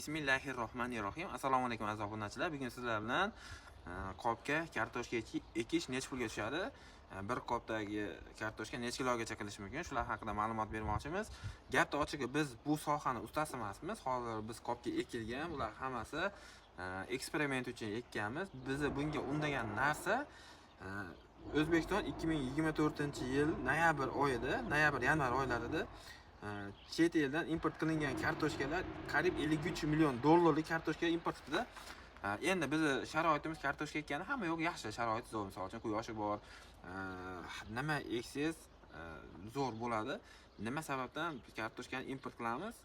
Bismillahirrohmanirrohim. Assalomu alaykum, aziz obunachilar. Bugun sizlar bilan qopga kartoshka ekish necha pulga tushadi? Bir qopdagi kartoshka necha kilogacha qilish mumkin? Shular haqida ma'lumot bermoqchimiz. Gapni ochig'i, biz bu sohani ustasi emasmiz. Hozir biz qopga ekilgan, bular hammasi eksperiment uchun ekkanmiz. Bizni bunga undagan narsa O'zbekiston 2024-yil noyabr oyida, noyabr yanvar oylarida chet eldan import qilingan kartoshkalar qariyb 53 million dollarlik kartoshka import qildi. Endi bizni sharoitimiz kartoshka ekkani hamma yoq yaxshi, sharoit zo'r, misol uchun quyoshi bor, nima eksangiz zo'r bo'ladi. Nima sababdan kartoshkani import qilamiz?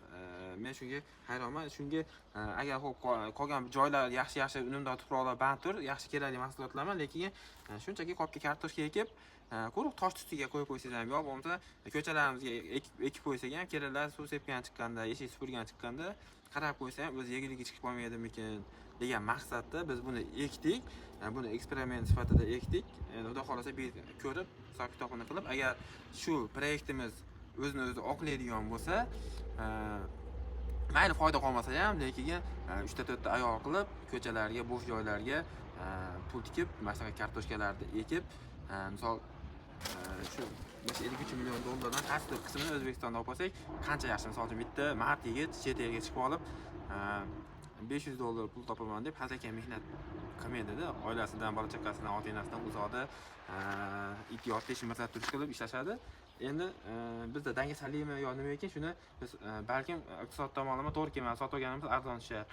Men shunga hayronman. Shunga agar ho'p qolgan joylar yaxshi yaxshi unumdor tuproqlar band tur, yaxshi kerakli mahsulotlar emas, lekin shunchaki qopga kartoshka ekib, quruq tosh ustiga qo'yib qo'ysangiz ham, yo bo'lmasa ko'chalarimizga ekib qo'ysak ham, kelinlar suv sepgan chiqqanda, eshik supurgan chiqqanda qarab qo'ysa ham o'zi yegiligi chiqib qolmaydimikin degan maqsadda biz buni ekdik. Buni eksperiment sifatida ekdik. Endi Xudo xohlasa, bu ko'rib, hisob kitobini qilib, agar shu proyektimiz o'zini o'zi oqlaydigan bo'lsa, mayli foyda qolmasa ham, lekin uchta to'rtta ayol qilib ko'chalarga, bo'sh joylarga pul tikib, mana shunaqa kartoshkalarni ekib, misol shu 53 million dollardan qaysidir qismini O'zbekistonda olib olsak qancha yaxshi. Misol uchun, bitta mard yigit chet elga chiqib olib 500 dollar pul topaman deb hazilakam mehnat qilmaydida, oilasidan, bola chaqasidan, ota enasidan uzoqda it yotish, mirza turish qilib ishlashadi. Endi bizda dangasalikmi yo nima ekan, shuni biz balkim iqtisod tomonlama to'g'ri kelmadi, sotib olganimiz arzon tushar.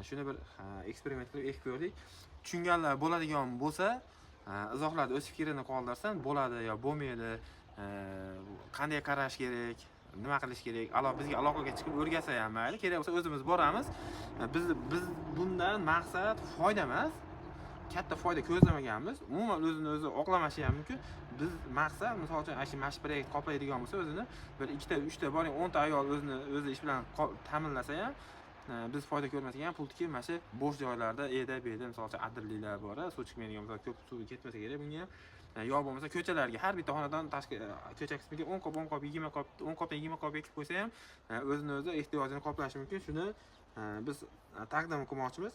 Shuni bir eksperiment qilib ekib ko'rdik. Tushunganlar bo'ladigan bo'lsa, izohlarda o'z fikrini qoldirsin, bo'ladi yo bo'lmaydi, qanday qarash kerak, nima qilish kerak, bizga aloqaga chiqib o'rgatsa ham mayli, kerak bo'lsa o'zimiz boramiz. Biz bundan maqsad foyda emas, katta foyda ko'zlamaganmiz. Umuman o'zini o'zi oqlamashi ham mumkin. Biz maqsad, misol uchun, ana shu proyekt qoplaydigan bo'lsa o'zini, bir ikkita, uchta, boring 10 ta ayol o'zini o'zi ish bilan ta'minlasa ham, biz foyda ko'rmasak ham, pul tikib mana shu bo'sh joylarda eda bu yerda, misol uchun, adirliklar bor, suv chiqmaydigan, misol ko'p suv ketmasa kerak bunga ham. Yo bo'lmasa ko'chalarga har bitta xonadon tashqi ko'cha qismiga 10 qop, 10 qop, 20 qop, 10 qopdan 20 qop ekib qo'ysa ham, o'zini o'zi ehtiyojini qoplashi mumkin. Shuni biz taqdim qilmoqchimiz.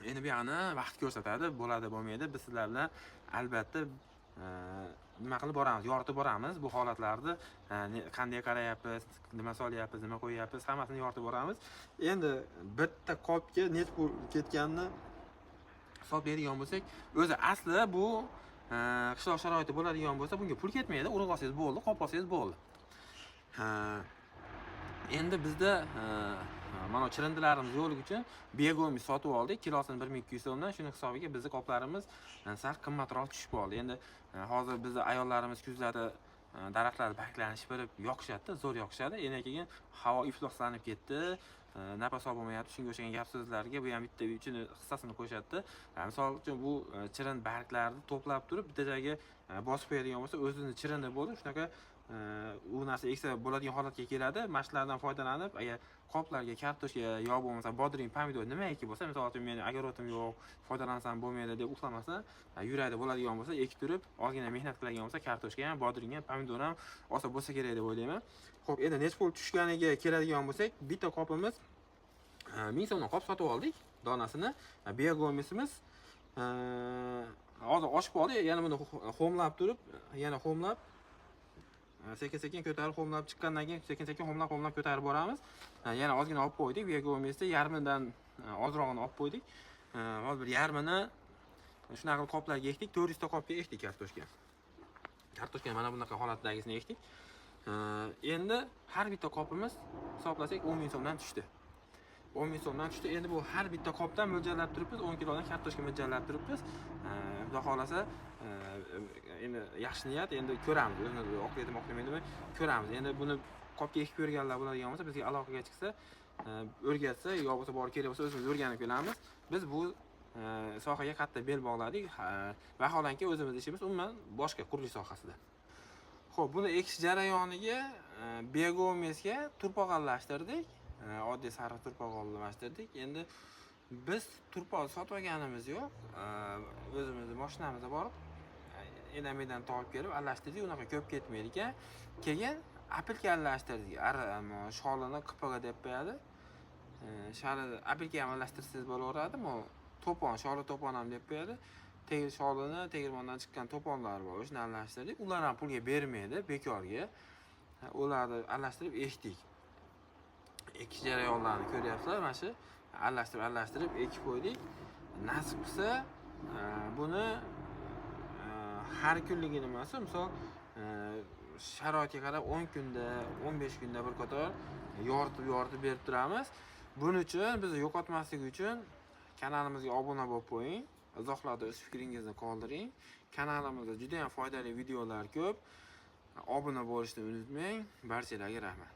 Endi bu yog'ini vaqt ko'rsatadi, bo'ladi, bo'lmaydi. Biz sizlar bilan albatta nima qilib boramiz, yoritib boramiz bu holatlarni, qanday qarayapmiz, nima solyapmiz, nima qo'yyapmiz, hammasini yoritib boramiz. Endi bitta qopga necha pul ketganini hisoblaydigan bo'lsak, o'zi asli bu qishloq sharoiti bo'ladigan bo'lsa, bunga pul ketmaydi, urug' olsangiz bo'ldi, qop olsangiz bo'ldi. Ha, endi bizda mana chirindilarimiz yo'qligi uchun biogumус sotib oldik, kilosini 1200 so'mdan. Shuni hisobiga bizni qoplarimiz sal qimmatroq tushib qoldi. Endi hozir bizni ayollarimiz kuzlari daraxtlar barglarini shipirib yoqishadida, zo'r yoqishadi. Endi keyin havo ifloslanib ketdi, nafas olib bo'lmayapti, shunga o'xshagan gap so'zlarga bu ham bitta uchini hissasini qo'shadida. Misol uchun, bu chirin barglarni to'plab turib bitta joyga bosib qo'yadigan bo'lsa, o'zini chirini bo'lib, shunaqa u narsa eksa bo'ladigan holatga keladi. Mana shulardan foydalanib, agar qoplarga kartoshka yo bo'lmasa bodring, pomidor, nima ekib bo'lsa, misol uchun, meni огород im yo'q, foydalansam bo'lmaydi deb uxlamasdan, yurakda bo'ladigan bo'lsa, ekib turib ozgina mehnat qiladigan bo'lsa, kartoshka ham, bodring ham, pomidor ham olsa bo'lsa kerak deb o'ylayman. Ho'p, endi necha pul tushganiga keladigan bo'lsak, bitta qopimiz 1000 so'mdan qop sotib oldik donasini. Biogumusimiz hozir oshib qoldi. Yana buni ho'mlab turib, yana ho'mlab, sekin sekin ko'tarib, ho'mlab chiqqandan keyin sekin sekin ho'mlab ho'mlab ko'tarib boramiz. Yana ozgina olib qo'ydik biogumusni, yarmidan ozrog'ini olib qo'ydik. Hozir bir yarmini shunaqa qilib qoplarga ekdik, 400 ta qopga ekdik kartoshka. Kartoshkani mana bunaqa holatdagisini ekdik. Endi har bitta qopimiz hisoblasak 10 000 so'mdan tushdi, 10 000 so'mdan tushdi. Endi bu har bitta qopdan mo'ljallab turibmiz, 10 kilodan kartoshka mo'ljallab turibmiz. Xudo xohlasa, endi yaxshi niyat, endi ko'ramiz, o'zini oqlaydimi, oqlamaydimi, ko'ramiz. Endi buni qopga ekib ko'rganlar bo'ladigan bo'lsa, bizga aloqaga chiqsa, o'rgatsa, yo bo'lmasa borib, kerak bo'lsa o'zimiz o'rganib kelamiz. Biz bu sohaga qattiq bel bog'ladik. Vaholanki o'zimiz ishimiz umuman boshqa, qurilish sohasida. Ho'p, buni ekish jarayoniga biogumusga turpoq aralashtirdik. Oddiy sariq turpoq aralashtirdik. Endi biz turpoq sotib olganimiz yo'q. O'zimizni mashinamizda borib, enamidan topib kelib aralashtirdik, unaqa ko'p ketmaydi ekan. Keyin опилка aralashtirdik, sholini qipig'i deb qo'yadi. Shali apelka ham aralashtirsangiz bo'laveradi. Bu to'pon, sholi to'pon ham deb qo'yadi. Sholini tegirmondan chiqqan to'ponlar bor, o'shani aralashtirdik. Ular ham pulga bermaydi, bekorga. Ularni aralashtirib ekdik. Ekish jarayonlarini ko'ryapsizlar, mana shu aralashtirib aralashtirib ekib qo'ydik. Nasib qilsa, buni har kunligi nimasi, misol, sharoitga qarab 10 kunda, 15 kunda bir qator yoritib yoritib berib turamiz. Buning uchun bizni yo'qotmaslik uchun kanalimizga obuna bo'lib qo'ying. Izohlarda o'z fikringizni qoldiring. Kanalimizda juda ham foydali videolar ko'p. Obuna bo'lishni unutmang. Barchalarga rahmat.